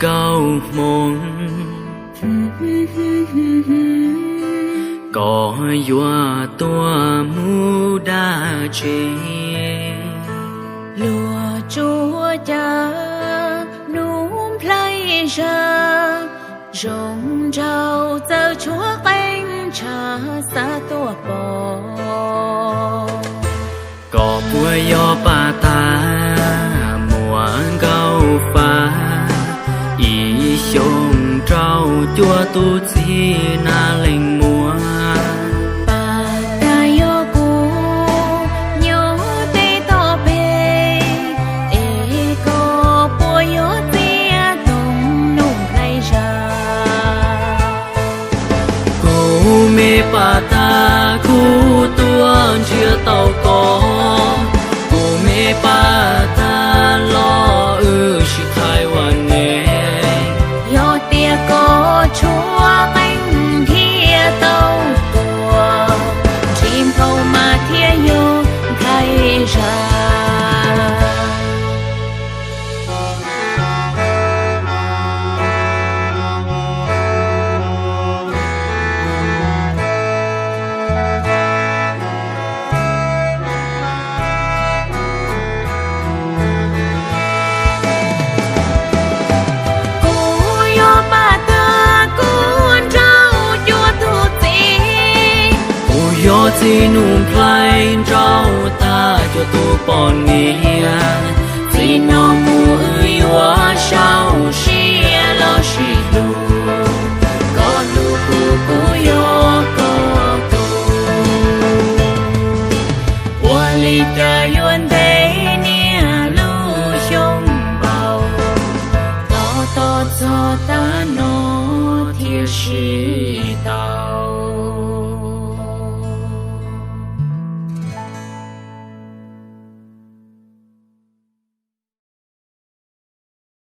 nraug hmoob, koj yuav tuaj mus dab tsi? Luag tsuas caw hnub nplhaib zag, zoo nraug txawj tshuab qeej tshav xav tuaj pom. Koj puas yog paj tag muaj nkauj faj, ib xyoos rau cuaj tus txiv nas lees muag? Paj tag yog kuv nyob pem toj peg, es koj puas yog txiv toog hnub nplhaib zag? Kuv me paj tag, kuv tuaj ntsia tau koj. Kuv me paj tag los wb sib thaij ua neej. Yog tias koj tshuab qeej thiaj tau tuaj, tsis npaum mas thiaj yog nplhaib zag. Kuv yog paj tag, kuv nraug cuaj tus txiv. Kuv yog txiv hnub nplhaib nraug tag cuaj tus poj niam. Txij no mus wb yuav sau siab los sis hlub, koj hlub kuv, kuv yog koj tus. Ua li cas yuav ntev niaj lub xyoo npaum, tos tos txog tav no thiaj sib tau.